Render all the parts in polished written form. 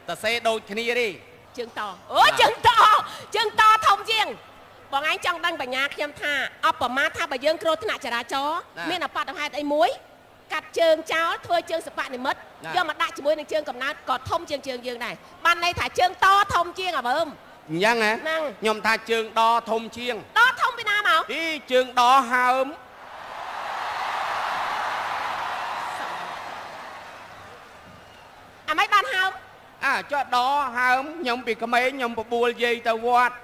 តសេដូចគ្នាទេ ជើងតអូជើងតជើងតធំជាងបងឯងចង់ដឹងបញ្ញាខ្ញុំថាអបមាថាបើយើងគ្រោះថ្នាក់ចរាចរណ៍មានអបត្តិហេតុអីមួយកាត់ជើងចោលធ្វើជើងសបនិមិត្តយកមកដាក់ជាមួយនឹងជើងកំណើតក៏ធំជាងជើងយើងដែរបានន័យថាជើងតធំជាងអាវើម អញ្ចឹងហ៎ខ្ញុំថាជើងដធំជាងដធំពីណាមកអីជើងដហើម អាម៉េចបានហើម អាចុះដហើមខ្ញុំពីក្មេងខ្ញុំបបួលយាយទៅវត្ត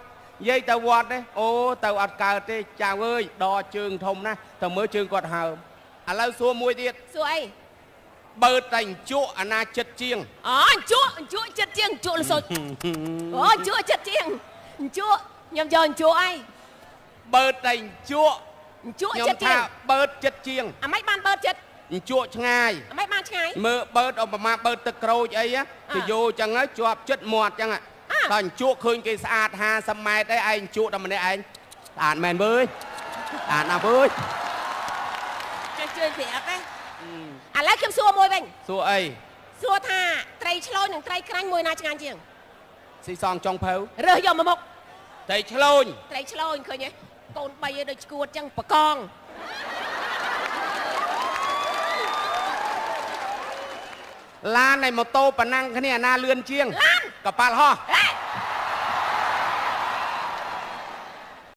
យាយទៅវត្តទេអូទៅអត់កើតទេចៅអើយដជើងធំណាស់ទៅមើលជើងគាត់ហើមឥឡូវសួរមួយទៀតសួរអីបើតែអញ្ជក់អាណាចិត្តជាង អូអញ្ជក់អញ្ជក់ចិត្តជាងអញ្ជក់លសុចអូអញ្ជក់ចិត្តជាងអញ្ជក់ខ្ញុំយកអញ្ជក់អីបើតែអញ្ជក់អញ្ជក់ចិត្តជាងបើចិត្តជាង អាម៉េចបានបើចិត្ត អញ្ជក់ឆ្ងាយ អាម៉េចបានឆ្ងាយ មើលបើឧបមាបើទឹកក្រូចអីគេយកចឹងហើយជាប់ចិត្តមាត់ចឹងដល់អញ្ជក់ឃើញគេស្អាត50ម៉ែត្រអីឯងអញ្ជក់ដល់ម្នាក់ឯងស្អាតមែនវើយស្អាតណាស់វើយ ចេះជឿប្រាប់ទេឥឡូវខ្ញុំសួរមួយវិញ សួរអី សួរថាត្រីឆ្លូញនិងត្រីក្រាញ់មួយណាឆ្ងាញ់ជាង ស៊ីសងចុងភៅ រើសយកមកមុខ ត្រីឆ្លូញ ត្រីឆ្លូញឃើញទេកូន3ឯដូចឈួតចឹងបកង ឡាននៃម៉ូតូប៉ណ្ណឹងគ្នាអាណាលឿនជាងឡានកប៉ាល់ហោះ